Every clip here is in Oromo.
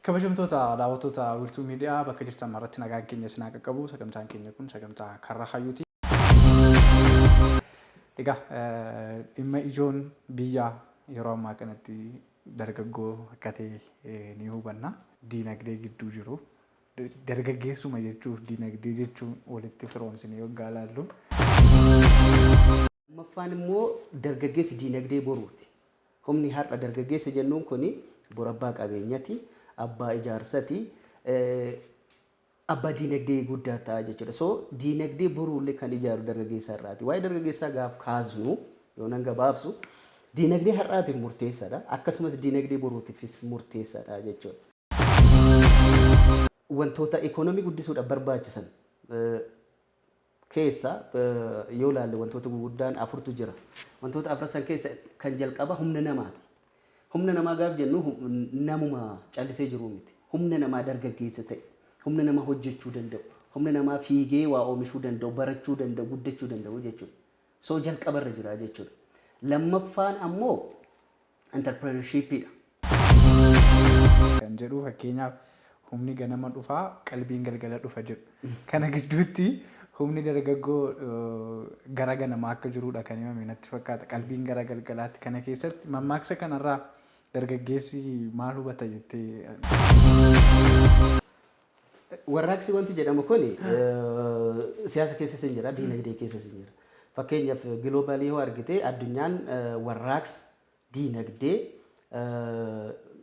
Kabajamtoota daawwattoota Wiirtuu Miidiyaa, bakka jirtan maratti nagaan keenya isin haa qaqqabu. Sagantaan keenya kun sagantaa Karra Hayyuuti. Egaa dhimma ijoon biyyaa yeroo ammaa kanatti dargaggoo akka ta'e ni hubanna. Diinagdee gidduu jiru dargaggeessuma jechuuf diinagdee jechuun walitti firoomsinee yoggaa ilaallu. Lammaffaan immoo dargaggeessi diinagdee boruuti. Humni har'a dargaggeessa jennuun kun bor abbaa qabeenyati, abbaa ijaarsati, abbaa diinagdee guddaa ta'a jechuudha. So diinagdee boruullee kan ijaaru dargaggeessa har'aati. Waa'ee dargaggeessaa gaaf kaasnu, yoo nan gabaabsu, diinagdee har'aatiif murteessaadha. Akkasumas diinagdee boruutiifis murteessaadha jechuudha. Wantoota ikoonomii guddisuudhaaf barbaachisan keessa yoo ilaalle, wantoota guguddaan afurtu jira. Wantoota afran san keessa kan jalqaba humna namaati. Humna namaa gaaf jennu namuma callisee jiru miti. Humna namaa dargaggeessa ta'e, humna namaa hojjechuu danda'u, humna namaa fiigee waa oomishuu danda'u, barachuu danda'u, guddachuu danda'u jechuudha. So jalqabarra jira jechuudha. Lammaffaan ammoo entrepreneurshipidha. Kan jedhu, fakkeenyaaf, humni ganama dhufaa, qalbiin galgala dhufa jedhu. Kana gidduutti humni dargaggoo gara ganamaa akka jirudha kan himame natti fakkaata. Qalbiin gara galgalaatti. Kana keessatti mammaaksa kanarraa dargaggeessi maal hubata jettee? Warraaqsi wanti jedhamu kun siyaasa keessas hin jira, diinagdee keessas hin jira. Fakkeenyaaf, globally yoo argite, addunyaan warraaqsa diinagdee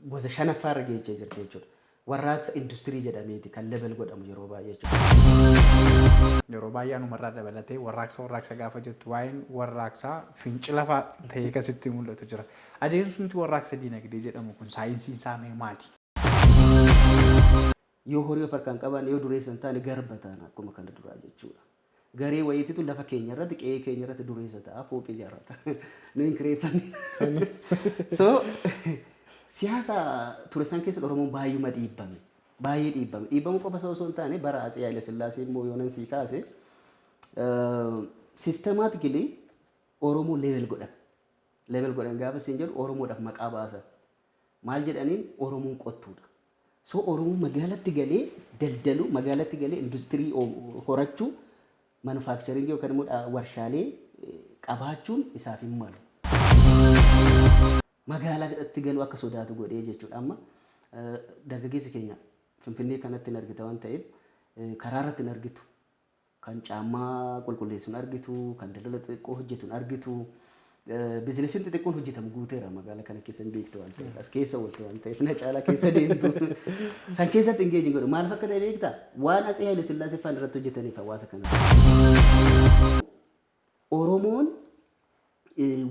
gosa shanaffaa irra geechee jirti jechuudha. Warraaqsa industirii jedhameeti kan label godhamu yeroo baay'ee jechuudha. Yeroo baay'ee anumarraa dabalatee warraaqsa warraaqsa gaafa jettu, waa'een warraaqsaa fincila fa'aa ta'ee kasitti mul'atu jira. Adeemsumti warraaqsa diinagdee jedhamu kun saayinsiin isaa mee maali? Yoo horii of harkaan qabaanne, yoo dureessa hin taane, garba taana akkuma kana duraa jechuudha. Garee wayiititu lafa keenya irratti, qe'ee keenya irratti dureessa ta'a, fooqii ijaarrata. Nu hin kireeffanne. So siyaasa ture san keessatti Oromoon baay'uma dhiibbame. Baay'ee dhiibbame. Dhiibbamuu qofa osoo hin taane, bara Atsee Haile Sillaasee immoo yoo nan sii kaase, systematically Oromoo label godhan. Label godhan gaafa siin jedhu, Oromoodhaaf maqaa baasan. Maal jedhaniin? Oromoon qottuudha. So Oromoon magaalatti galee daldalu, magaalatti galee industirii horachuu, manufacturingii yookaan immoo warshaalee qabaachuun isaaf hin malu. Magaalaatti galuu akka sodaatu godhee jechuudha. Amma dargaggeessi keenya Finfinnee kanatti hin argita waan ta'eef, karaa irratti hin argitu. Kan caammaa qulqulleessu hin argitu, kan daldala xixiqqoo hojjetu hin argitu. Biizinesiin xixiqqoon hojjetamu guuteera magaalaa kana keessa, hin beektu waan ta'eef, as keessa oolte waan ta'eef, na caalaa keessa deemtu. San keessatti engage hin godhu. Maaliif akka ta'e beektaa? Waan Atsee Haile Sillaasee faan irratti hojjetaniif hawaasa kana. Oromoon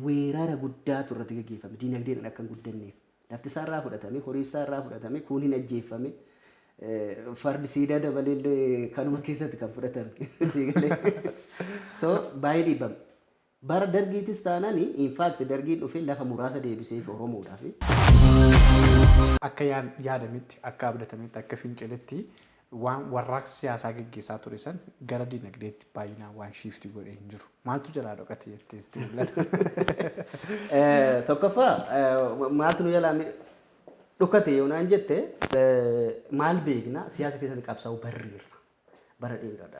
weerara guddaatu irratti gaggeeffame, diinagdeen akka hin guddanneef. Lafti isaa irraa fudhatame, horii isaa irraa fudhatame, kuun hin ajjeeffame. Fardi siidaa dabalee illee kanuma keessatti kan fudhatame. So baay'ee dhiibbame. Bara Dargiitis taanaan, in fact Dargiin dhufee lafa muraasa deebiseef Oromoodhaaf. Akka yaadametti, akka abdatametti, akka finciletti waan warraaqsa siyaasaa geggeessaa ture san gara dinagdeetti baay'inaan waan shift godhee hin jiru. Maaltu jalaa dhokate jettee sitti mul'ata? Tokkoffaa, maaltu nu jalaa dhokate yoo naan jette, maal beekna, siyaasa keessatti qabsaa'uu barreerra. Bara dheeraadha.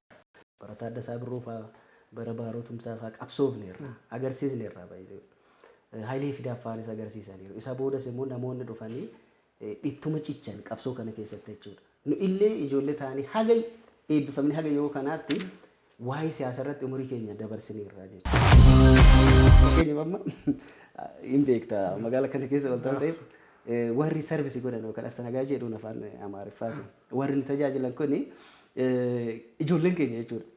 Bara Taaddasaa Birruu fa'aa, bara Baaroo Tumsaa fa'aa qabsoofneerra. Agarsiisneerra baay'ee. Hayilee Fidaa fa'aanis agarsiisaniiru. Isa boodas immoo namoonni dhufanii ittuma cichan qabsoo kana keessatti jechuudha. Nu illee ijoollee ta'anii haga eebbifamne, haga yeroo kanaatti waa'ee siyaasa irratti umurii keenya dabarsineerra jechuudha. Fakkeenyaaf, amma hin beekta, magaala kana keessa ol ta'eef, warri service godhan yookaan astanagaajii jedhuun afaan Amaariffaatiin warri nu tajaajilan kuni ijoolleen keenya jechuudha.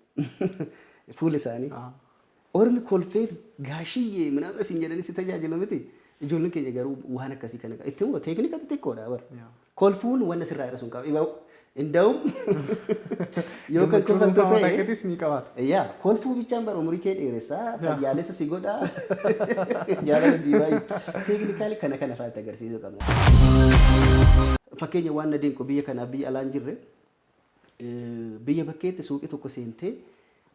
Fuula isaanii. Ormi kolfee gaashiyyee minaan isin jedhanii si tajaajilu miti. Ijoolleen keenya garuu waan akkasii kana itti immoo teeknika xixiqqoodha bara. Kolfuun wanna sirraa hir'isuun qaba. Inda'um yoo kan Gammachuu kolfattu dhuunfaa mataa ta'e, keetiis ni qabaatu. Yaa, kolfuu bichaan bara umurii kee dheeressaa, fayyaalessa si godhaa, jaalala si baay'isa. Technically kana kana fa'aatti agarsiisuu qabna. Fakkeenya, waan na dinqu, biyya kanaaf biyya alaan jirre, biyya bakkeetti suuqii tokko seentee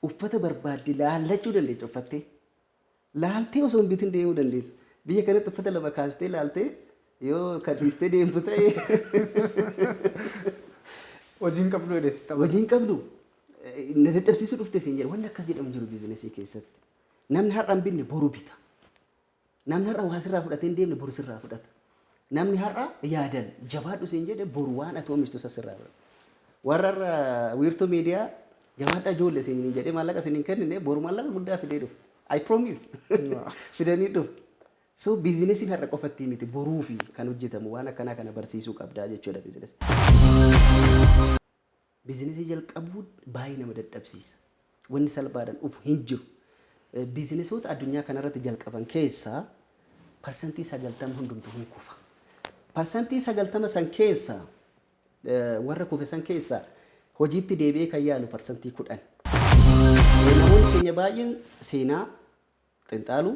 uffata barbaadde laallachuu dandeessa uffattee. Laaltee osoo hin bitin deemuu dandeessa. Biyya kanatti uffata lama kaastee laaltee Yoo kan dhiistee deemtu ta'e Hojiin qabdu jedhee sitti amana. Hojiin qabdu na dadhabsiisuu dhufte siin jedha. Wanni akkas jedhamu jiru biizinesii keessatti. Namni har'a hin binne boru bita. Namni har'a waa sirraa fudhatee hin deemne boru sirraa fudhata. Namni har'a yaadan jabaadhu siin jedhe boru waan ati oomishtu isa sirraa fudhata. Warra har'a Wiirtuu Miidiyaa jabaadhaa ijoollee siin jedhee maallaqa siin hin kennine boru maallaqa guddaa fidee dhufa. I promise, fidanii dhufu. So biizinesiin har'a qofatti miti, boruu fi kan hojjetamu waan akkanaa kana barsiisuu qabdaa jechuudha biizinesii. Biizinesii jalqabuun baay'ee nama dadhabsiisa. Wanni salphaadhaan dhufu hin jiru. Biizinesoota addunyaa kanarratti jalqaban keessaa 90% hundumtuu hin kufa. 90% san keessaa, warra kufe san keessaa, hojiitti deebi'ee kan yaalu 10%. Namoonni keenya baay'een seenaa xinxaaluu,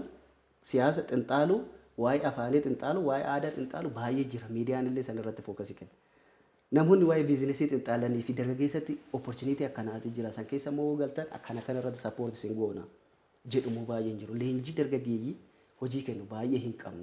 siyaasa xinxaaluu, waa'ee afaanii xinxaaluu, waa'ee aadaa xinxaaluu baay'ee jira. Miidiyaan illee san irratti focus kenna. Namoonni waa'ee biizinesii xinxaalanii fi dargaggeessatti opportunity akkanaati jira. San keessa immoo galtan akkana kana irratti support isin goona jedhu immoo baay'een jiru. Leenjii dargaggeeyyii hojii kennu baay'ee hin qabnu.